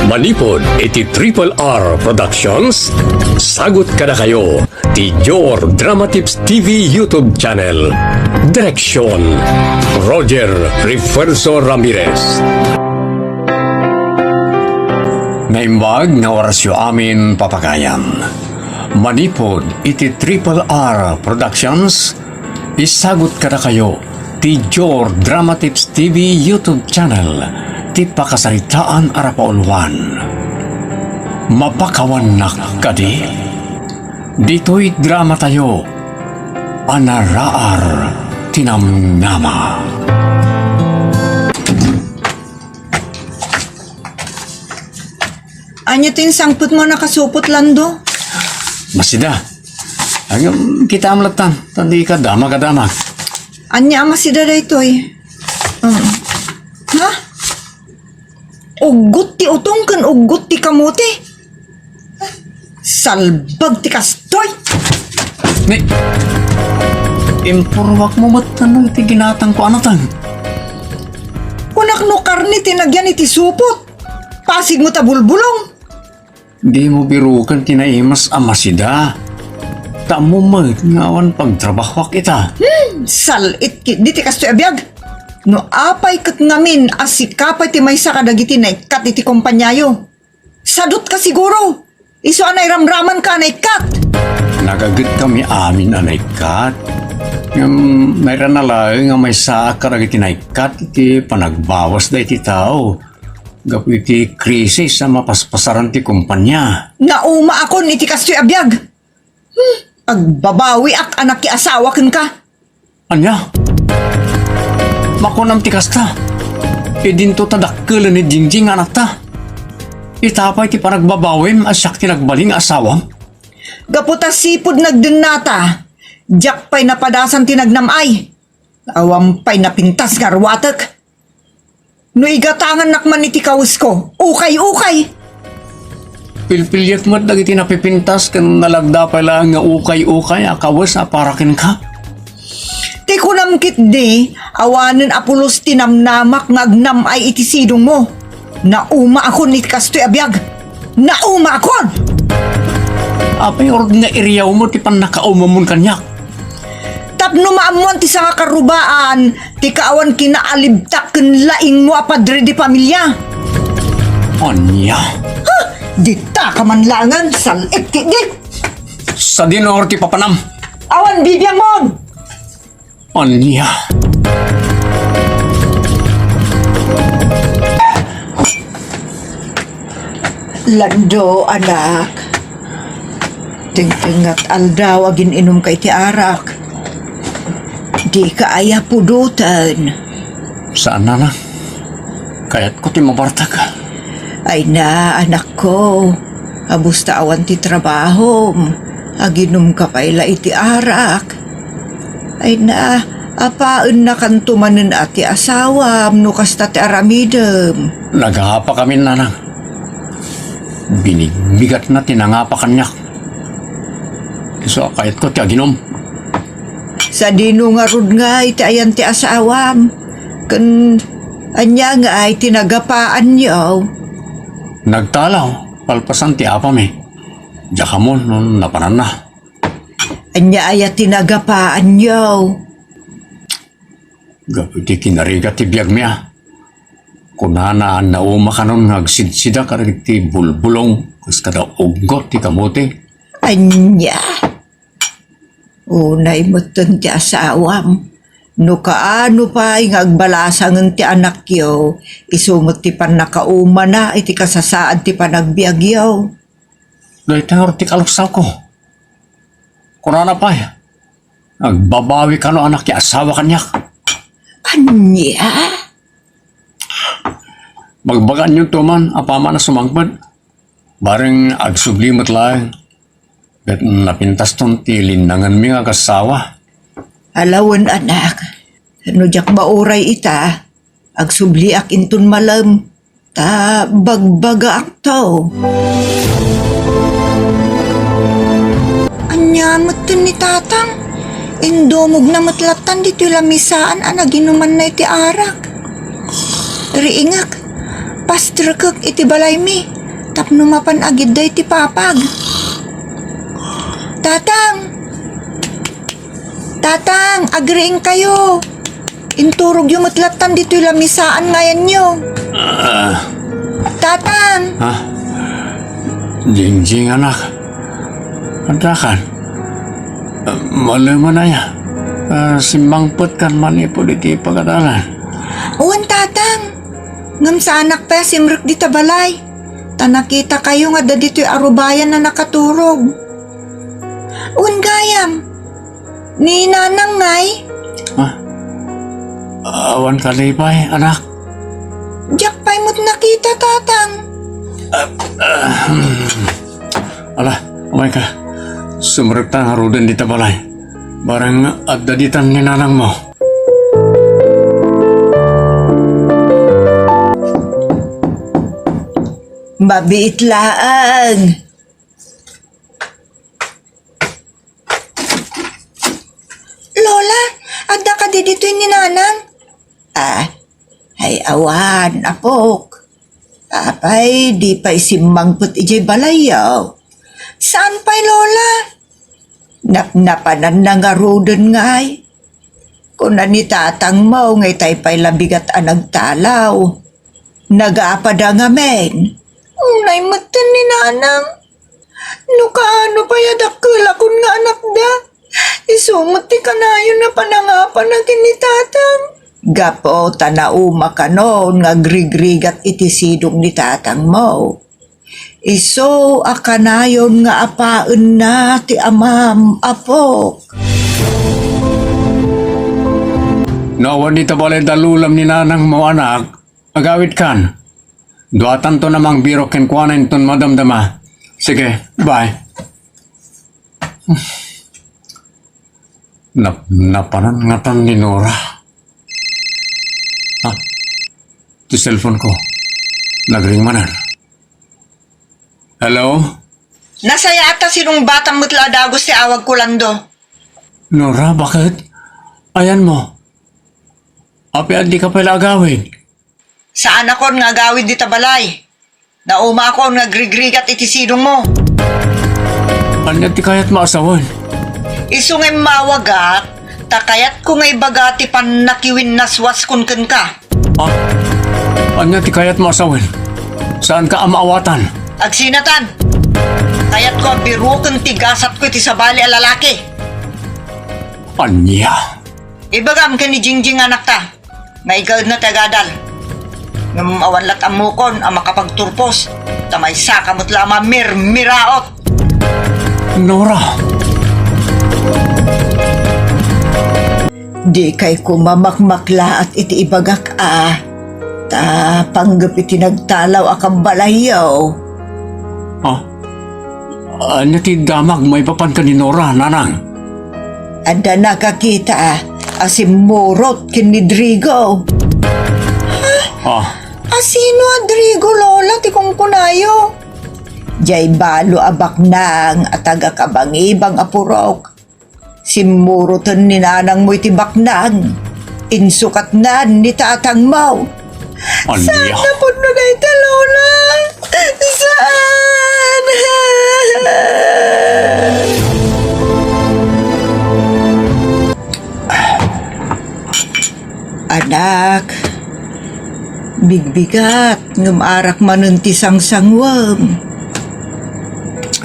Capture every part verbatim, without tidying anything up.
Manipud iti Triple R Productions, sagut kadakayo ti Jor Dramatips T V YouTube channel. Direksyon, Roger Refuerzo Ramirez. Naimbag nga orasyo amin, papagayan. Manipud iti Triple R Productions, isagut kadakayo ti Jor Dramatips T V YouTube channel ti pakasaritaan a rapauluan. Mapakawannak kadi? Ditoy dramatayo a naraar ti namnama. Ania ti insangpetmo a nakasupot, Lando? Masida. Ay, um, kitaem lattan. Tan dika damag a damag. Ania a masida daytoy? Um, ha? Uggot ti utong ken uggot ti kamote? Salbag ti kastoy! Ni, impurwakmo met no ti ginatangko a natang. Kunak no karne ti nagyan iti supot. Pasigmo ta bulbulong. Dimo biroken ti naimas a masida. Ta ammom met nga awan pagtrabahoak ita. Hmm, sal-it ketdi ti kastoy a biag. No apay ket ngamin a sika pay ti maysa kadagiti naikkat iti kompaniayo. Sadutka siguro. Isu a nairamramanka a naikkat. Nagagetkami amin a naikkat. Ngem nairana laeng a maysaak kadagiti naikkat iti panagbawasda iti tao gapu iti krisis a mapaspasaran ti kompania. Naumaakon iti kastoy a biag. Hmm, agbabawiak a nakiasawa kenka. Ania? Makunam ti kasta? Idinto ta dakkelen ni Jingjing nga anakta. Ita pay ti panagbabawim a siak ti nagbalin nga asawam? Gapu ta sipud nagdennata, diak pay napadasan ti nagnam-ay. Awan pay napintas nga ruatek. No igatangannak man iti kawesko, ukay-ukay. Pilpiliek met dagiti napipintas ken nalagda pay laeng nga ukay-ukay a kawes a para kenka. Ti kunam ketdi, awanen a pulos ti namnamak nga agnam-ay iti sidongmo. Naumaakon iti kastoy a biag. Naumaakon! Apay ngarud nga iriyawmo ti pannakaumamon kaniak? Tapno maammoan ti sangakarrubaan, ti kaawan kinaalibtak ken laingmo a padre de pamilia. Ania? Ha? Dita ka man laengen, sal-it ketdi. Sadino ti papanam? Awan bibiangmon! Ania? Lando, anak. Tingtingngak aldaw agin-inumka iti arak. Dika aya pudoten? Saan, nanang. Kayatko ti mabartek. Ay na, anakko. Abus ta awan ti trabahom. Aginumka pay la iti arak. Ay na, apaennakanto manen a ti asawam no kasta ti aramidem. Nagapakamin, nanang. Binigbigatna ti nangapa kaniak. Isu a kayatko ti aginum. Sadino ngarud nga iti ayan ti asawam? Ken ania nga ay ti nagapaanyo? Nagtalaw, kalpasan ti apami. Diak ammo no napananna. Ania aya ti nagapaanyo? Gapu iti kinarigat ti biagmi a. Kunana a naumakanon nga agsidsida kadagiti bulbulong kas kada uggot ti kamote. Ania? Unay metten ti asawam. No kaano pay nga agbalasangen ti anakyo, isu met ti pannakaumana iti kasasaad ti panagbiagyo. Dayta ngarud ti kaluksawko. Kunana pay, agbabawi kano a nakiasawa kaniak. Ania? Bagbagaanyo to man, apaman a sumangpet. Bareng agsubli met laeng. Ket napintaston ti linnangenmi nga agasawa. Alawen, anak. No diak mauray ita, agsubliak inton malem. Ta bagbagaakto. Ania metten ni Tatang? Indumogna met lattan ditoy lamisaan a naginumanna iti arak. Riingek, pastrekek iti balaymi. tapno mapan agidday ti papag. Tatang! Tatang, agriingkayo! Inturogyo met lattan ditoy lamisaan nga ayanyo. Ah. Tatang! Ha? Jingjing, anak. Addakan. Ah, malemen aya. Ah, simmangpetkan manipud iti pagadalan. Wen, Tatang. Ngem saanak pay a simrek dita balay. Ta nakitakayo nga adda ditoy arubayan a nakaturog. Wen gayam, ni Nanang ngay? Ah, awan kalipay, anak. Diak pay met nakita, Tatang. Ah, ah, hmm. Ala, umayka. Sumrekta ngaruden dita balay. Bareng adda ditan ni Nanangmo. Mabiit laeng. Lola, adda kadi ditoy ni Nanang? Ah, ay awan, apok. Apay, di pay simmangpet idiay balayyo? Saan pay, Lola? Napnapananna ngaruden ngay. Kuna ni tatangmo nga itay pay la bigat a nagtalaw. Nagapada ngamin. Unay metten ni Nanang. No kaano pay a dakkelakon nga anakda, isu met ti kanayon a panangapana ken ni Tatang. Gapu ta nauma kanon nga agrigrigat iti sidong ni tatangmo. Isu a kanayon nga apaenna ti amam, apok. No awan dita balay da lolam ni nanangmo, anak, agawidkan. Duatanton a mangbirok kenkuana inton madamdama. Sige, bye. Nap-, napanan ngatan ni Nora. Ah, ti cellphone ko. Nagring manen. Hello? Nasayaat ta sinungbatam met la a dagus ti awagko, Lando. Nora, baket? Ayanmo? Apay a dika pay la agawid? Saanakon nga agawid dita balay. Naumakon nga agrigrigat iti sidongmo. Ania ti kayatmo a sawen? Isu nga immawagak, ta kayatko nga ibaga ti pannakiwinnaswaskon kenka. Ah? Ania ti kayatmo a sawen? Saanka a maawatan? Agsinatan! Kayatko a biroken ti gasatko iti sabali a lalaki. Ania? Ibagam ken ni Jingjing nga anakta nga igaedna ti agadal. Ngem awan lat ammokon a makapagturpos, ta maysaka met la a mamirmiraot. Nora! Dikay koma makmaklaat iti ibagak a, ta panggep iti nagtalaw a kabbalayyo. Ah? Ania ti damag maipapan ken ni Nora, nanang? Adda nakakita a simmurot ken ni Drigo. Ah. Asino a Drigo, Lola, ti kunkunayo? Diay balo a baknang a taga-Kabangibang a purok. Simmuroten ni nanangmo iti baknang. Insukatnan ni tatangmo. Ania? Saan a pudno dayta, Lola? Saan? Anak, bigbigat, ngem arak manen ti sangsanguem.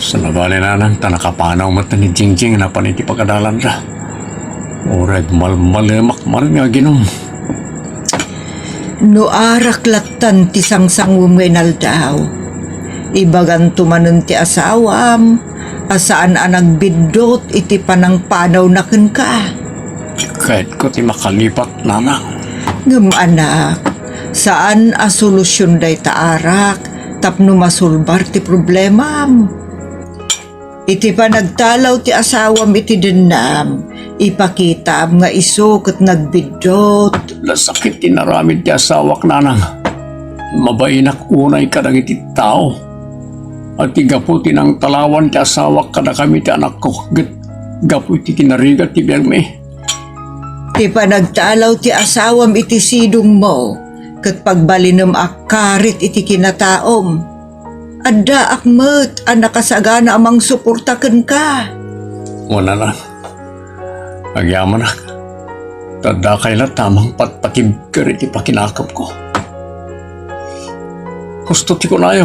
Saan a bale, nanang, ta nakapanaw met ni Jingjing napan iti pagadalanda. Uray malmalemak manen nga aginom. No arak lattan ti sangsanguem nga inaldaw, ibaganto manen ti asawam a saan a nagbiddut iti panangpanawna kenka. Kayatko ti makalipat, nanang. Ngem anak, saan a solusion dayta arak tapno masolbar ti problemam. Iti panagtalaw ti asawam iti dennam, ipakitam nga isu ket nagbiddut. Nasakit ti naramid ti asawak, nanang. Mabainak unay kadagiti tao. Iti gapu ti nangtalawan ti asawak kadakami ti anakko, ket gapu iti kinarigat ti biagmi. Ti panagtalaw ti asawam iti sidongmo, ket pagbalinem a karit iti kinataom. Addaak met a nakasagana a mangsuporta kenka. Wen, anak, agyamanak, ta dakay latta a mangpatpatibker iti pakinakemko. Husto ti kunayo,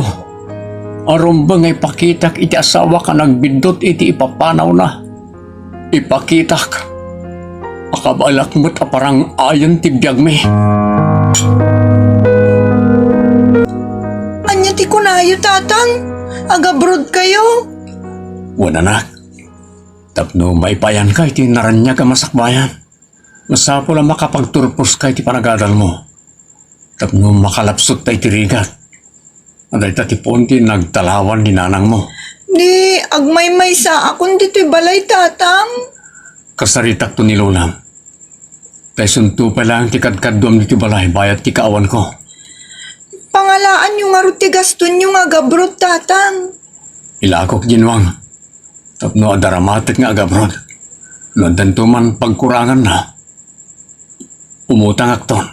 a rumbeng nga ipakitak iti asawak a nagbiddut iti ipapanawna. Ipakitak a kabaelak met a parang-ayen ti biagmi. Ania ti kunayo, Tatang? Agabrodkayo? Wen, anak, tapno maipayanka iti naraniag a masakbayan, masapul a makapagturposka iti panagadalmo tapno makalapsotta iti rigat. Dayta ti puon ti nagtalawan ni nanangmo. Di, agmaymaysaakon ditoy balay, Tatang. Kasaritakto ni Lolam. Ta isunto pay laeng ti kadkaduam ditoy balay bayat ti kaawanko. Pangalaanyo ngarud ti gastonyo nga agabrod, Tatang. Ilakok, Jinwang, tapno adda ramatek nga agabrod. No addanto man pagkuranganna, umutangakton.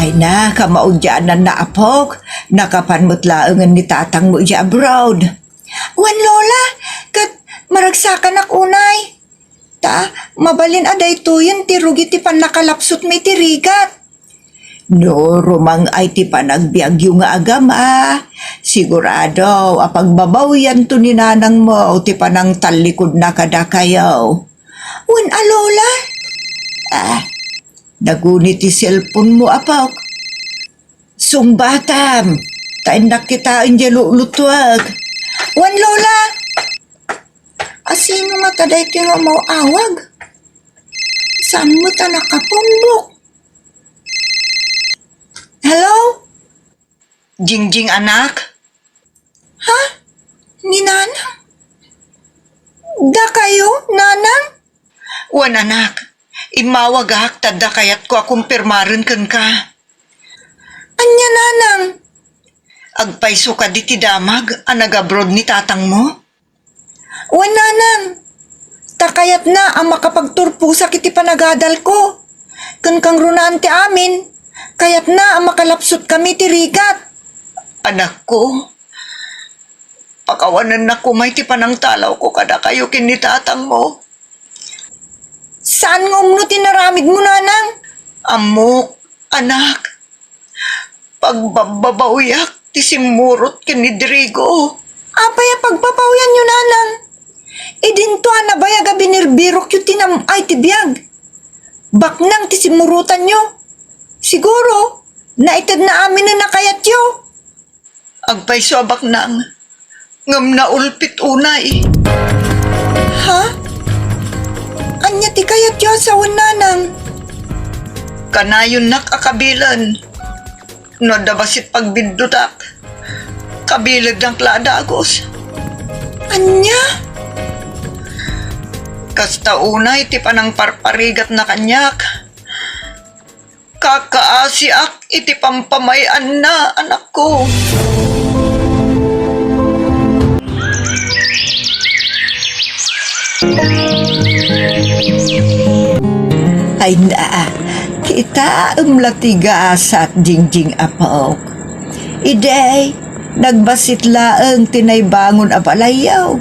Ay na, kamaudiananna, apok. Nakapan met laengen ni tatangmo idiay abroad. Wen, Lola, ket maragsakanak unay. Ta, mabalin a daytoyen ti rugi ti pannakalapsutmi iti rigat. No rumang-ay ti panagbiagyo nga agama, sigurado a pagbabawyanto ni nanangmo ti panangtallikudna kadakayo. Wen a, Lola? Ah, naguni ti cellphone-mo, apok. Sungbatam, ta innak kitaen diay lulutuek. Wen, Lola? A, sino ngata daytoy nga umaw-awag? Saan met a nakapumbok? Hello? Jingjing, anak? Ha? Ni Nanang? Dakayo, Nanang? Wen, anak, immawagak ta adda kayatko a kumpirmaren kenka. Ania, Nanang? Agpayso kadi ti damag a nag-abroad ni tatangmo? Wen, Nanang, ta kayatna a makapagturposak iti panagadalko. Ken kangrunaan ti amin, kayatna a makalapsutkami iti rigat. Anakko, pakawanennak koma iti panangtalawko kadakayo ken ni tatangmo. Saan nga umno ti inaramidmo, Nanang? Ammok, anak. Pagbabbabawiak ti simmurot ken ni Drigo. Apay a pagbabawianyo, Nanang? Idinto a nabayag a binirbirokyo ti nam-ay ti biag. Baknang ti simmurotanyo. Siguro, naitedna aminen a kayatyo. Agpayso a baknang, ngem naulpit unay. Ha? Ania ti kayatyo a sawen, Nanang? Kanayonnak a kabilen. No adda bassit pagbiddutak, kabilennak la a dagus. Ania? Kasta unay ti panangparparigatna kaniak. Kakaasiak iti pampamay-anna, anakko. Ay na, kitaem la ti gasat, Jingjing, apok. Idi, nagbassit laeng ti naibangon a balayyo.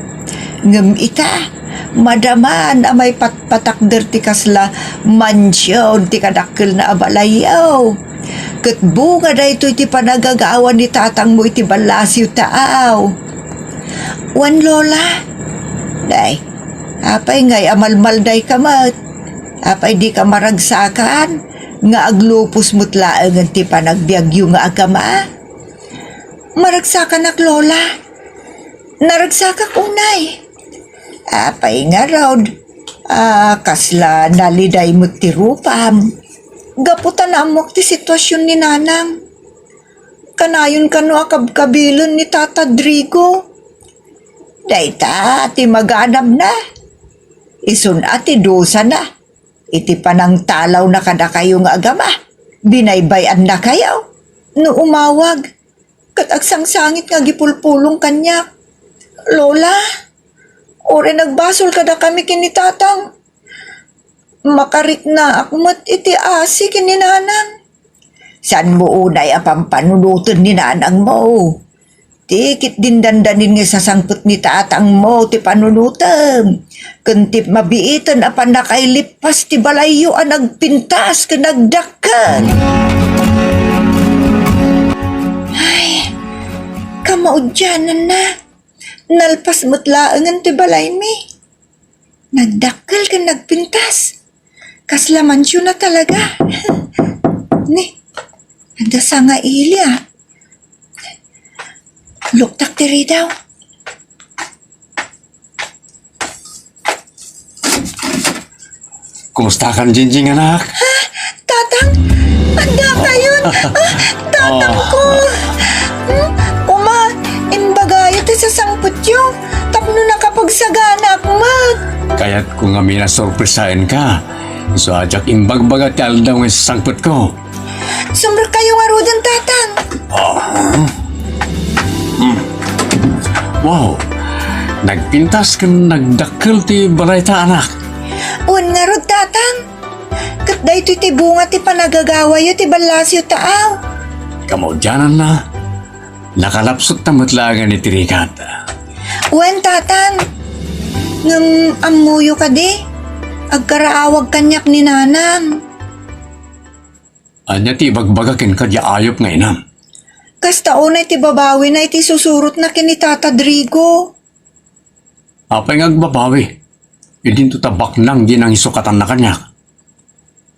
Ngem ita, madaman a maipatpatakder ti kasla mansion ti kadakkelna a balayyo. Ket bunga daytoy ti panagagawa ni tatangmo iti ballasiw, taaw. Wen, Lola? Day, apay ngay a malmaldayka met? Apay dika maragsakan nga aglupos met laengen ti panagbiagyo nga agama? Maragsakanak, Lola. Naragsakak unay. Apay ngarud, a, kasla naliday met ti rupam. Gapu ta naammok ti sitwasion ni Nanang. Kanayon kano a kabkabilen ni Tata Drigo. Dayta ti maganabna. Isun a ti dusana. Iti panangtalawna kadakayo nga agama, binaybay-annakayo no umawag, ket agsangsangit nga agipulpulong kaniak. Lola, Uray nagbasol kadakami ken ni Tatang. Makariknaak met iti asi ken ni Nanang. Saanmo unay a pampanunoten ni nanangmo? Ti ketdin dandanin nga isasangpet ni tatangmo ti panunotem, ken ti mabiiten a pannakailippas ti balayyo a nagpintas ken nagdakkel. Ay, kamaudiananna. Nalpas met laengen ti balaymi. Nagdakkel ken nagpintas. Kasla mansion a talaga. Ni, adda sangaili, a. Luktak ti ridaw. Kumustakan, Jingjing, anak? Ha? Tatang? Adda kayon? Ah, tatang ko! Hmm? Kuma, imbagayo ti sasangpetyo tapno nakapagsaganaak met. Kayatko ngamin a sorpresaenka. Isu a diak imbagbaga ti aldaw nga isasangpetko. Sumrekkayo ngaruden, Tatang. Ah. Hmm. Wow. Nagpintas ken nagdakkel ti balayta, anak. Wen ngarud, Tatang. Ket daytoy ti bunga ti panagagawayo ti ballasiw taaw. Kamaudiananna, nakalapsotta met laengen iti rigat. Wen, Tatang. Ngem ammoyo kadi? Agkaraawag kaniak ni Nanang. Ania ti ibagbaga kenka diay ayup nga inam? Kasta unay ti babawina iti susurotna ken ni Tata Drigo. Apay nga agbabawi? Idinto ta baknang diay nangisukatanna kaniak.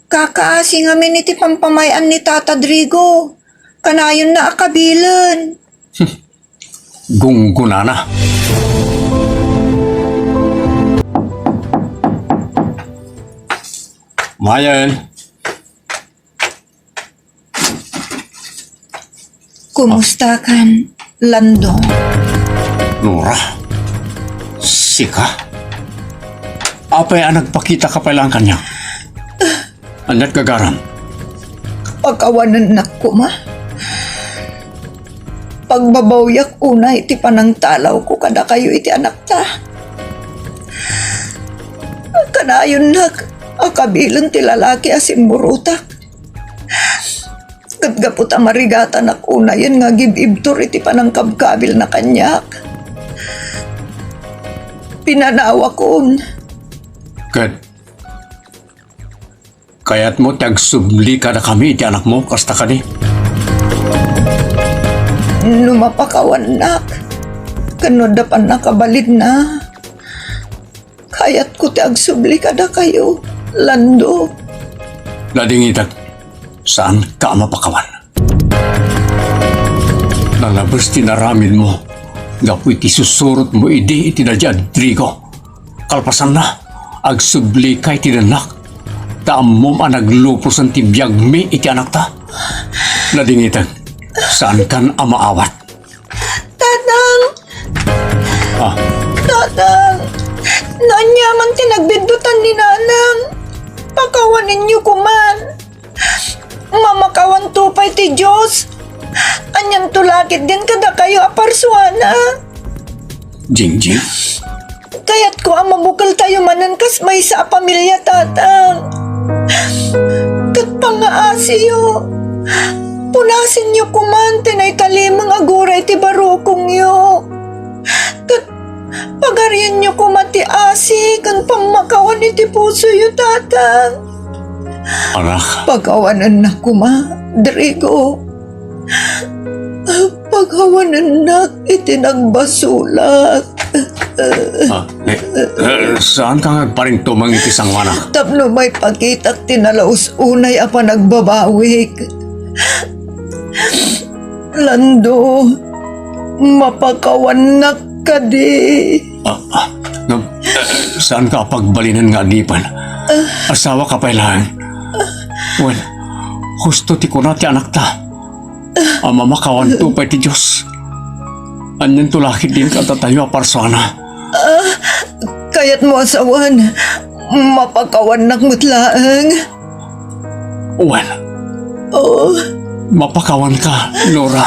Kakaasi ngamin iti pampamay-an ni Tata Drigo. Kanayonna a kabilen. Gunggonana. Mayen. Kumustakan, Lando? Nora, sika? Apay a nagpakitaka pay laeng kaniak? Ania't gagaram? Pakawanennak koma. Pagbabawiak unay ti panangtalawko kadakayo iti anakta. Kanayonnak a kabilen ti lalaki a simmurotak. Ket gapu ta marigatanak unayen nga agib-ibtur iti panangkabkabilna kaniak, pinanawakon. Ket kayatmo ti agsubli kadakami iti anakmo, kasta kadi? No mapakawannak, ken no adda pannakabalinna, kayatko ti agsubli kadakayo, Lando. Nadingitek, saanka a mapakawan. Nalabes ti naramidmo gapu iti susurotmo idi iti daydiay a Drigo. Kalpasanna, agsublika iti dennak, ta ammom a nagluposen ti biagmi iti anakta. Nadingitek, saankan a maawat. Tatang! Ah. Tatang! No aniaman ti nagbiddutan ni Nanang, pakawanenyo koman. Mamakawanto pay ti Dios. Anianto la ketdin kadakayo a parsuana? Jingjing? Kayatko a mabukeltayo manen kas maysa a pamilia, Tatang. Ket pangngaasiyo, punasenyo koman ti naitalimeng a gura iti barukongyo. Ket pagarienyo koma ti asi ken pammakawan iti pusoyo, Tatang. Anak. Pakawanennak koma, Drigo. Pakawanennak iti nagbasolak. Ah, eh, eh, saanka nga agparintumeng iti sangoanak? Tapno maipakitak ti nalaus-unay a panagbabawik. Lando, mapakawannak kadi? Ah, ah, no, eh, saanka a pagbalinen nga agipen? Asawaka pay laeng. Wen, husto ti kuna ti anakta. A mamakawanto pay ti Dios. Anianto la ketdin kadatayo a parsuana? Ah, kayatmo a sawen, mapakawannak met laeng. Wen. Oh. Mapakawanka, Nora.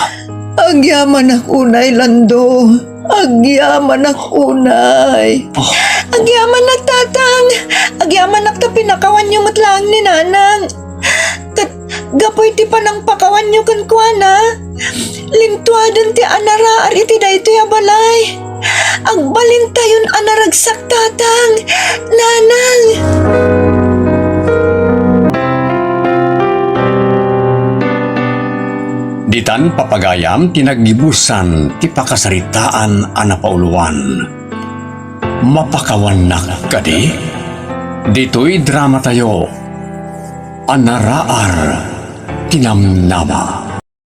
Agyamanak unay, Lando. Agyamanak unay. Oh. Agyamanak, Tatang. Agyamanak ta pinakawanyo met laeng ni Nanang. Ket gapu iti panangpakawanyo kenkuana, lintuaden ti anaraar iti daytoy a balay. Agbalintayon a naragsak, Tatang, Nanang. Ditan, papagayam, ti naggibusan ti pakasaritaan a napauloan. Mapakawannak kadi? Ditoy dramatayo, Anaraar ti Namnama.